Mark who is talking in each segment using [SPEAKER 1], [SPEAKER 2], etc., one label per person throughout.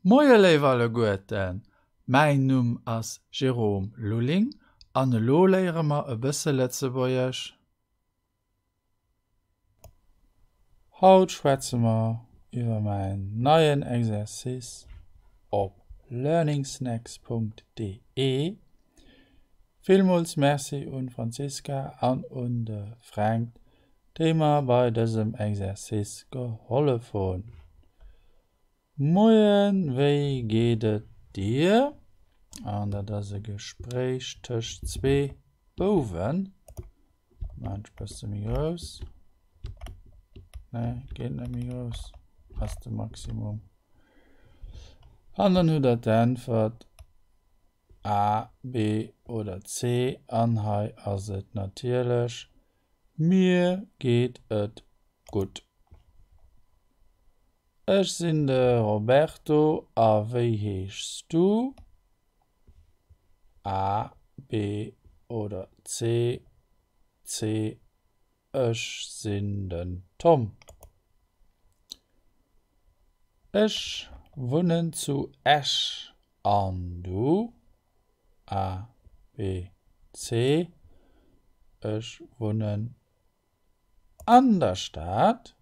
[SPEAKER 1] Moie léif alleguerten, mäin Numm ass Jérôme Lulling an elo léiere mer e bësse Lëtzebuergesch. Haut schwätze mer iwwer mäin neien Exercice op learningsnacks.de. Villmools Merci un d'Franziska an un de Fränk, déi mer bei dësem Exercice gehollef hunn. Moien, wéi geet et dir? An dat ass e Gespréich tëscht zwee Bouwen. Maan ech bësse méi grouss. Nee, geet net méi grouss. Ass de Maximum. An dann hutt der d'Äntwert A, B oder C. An hei ass et natierlech Mir geet et gutt. Ech sinn de Roberto a wéi heeschs du? A, B oder C? C, Ech sinn den Tom. Ech wunnen zu Esch an du? A, B, C, Ech wunnen an der Stad.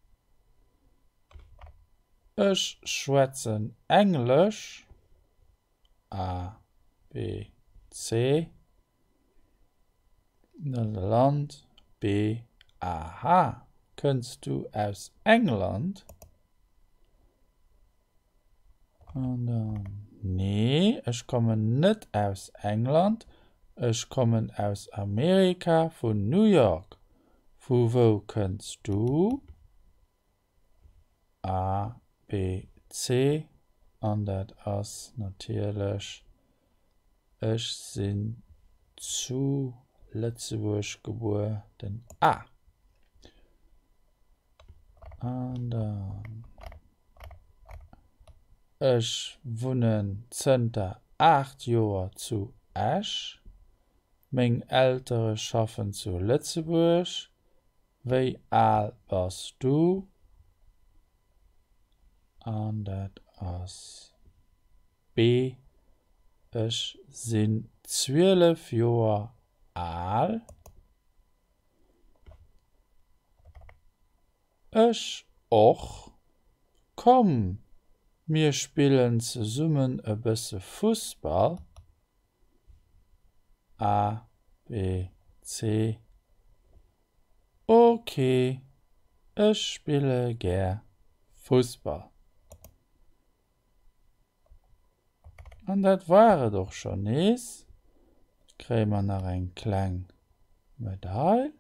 [SPEAKER 1] Ech schwätzen Englesch. A, B, C, Dat ass e Land. B, Aha, kënns du aus England? An dann, Nee, ech kommen net aus England, ech kommen aus Amerika, vun New York. Vu wou kënns du? A, B, C, an dat ass natierlech, ech sinn zu Lëtzebuerg gebuer, den A. An dann, Ech wunnen zënter 8 Joer zu Esch. Meng Eltere schaffen zu Lëtzebuerg. Wéi al bass du? An dat ass B, Ech sinn 12 Joer al. Ech och. Komm, mir spillen zesummen e bësse Fussball. A, B, C, Ok, ech spille gär Fussball. An dat war et och schonn nees. Kréie mer nach eng kleng Medail.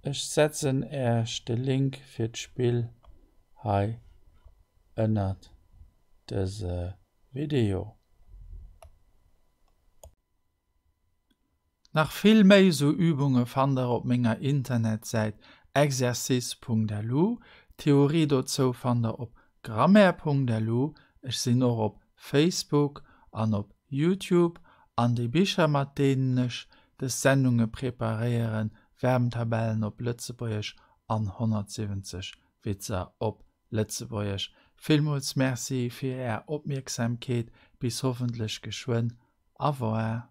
[SPEAKER 1] Ech setzen Äech de Link fir d'Spill hei ënnert dëse Video. Nach vill méi sou Übunge fannt der op menger Internetsäit exercice.lu. D'Theorie dozou fannt der op grammaire.lu. Ech sinn och op Facebook an op Youtube. An déi Bicher mat deenen ech des Sendunge preparéieren, Verbentabellen op Lëtzebuergesch an 170 Witzer op Lëtzebuergesch. Villmools Merci fir är Opmierksamkeet, bis hoffentlech geschwënn. Au revoir.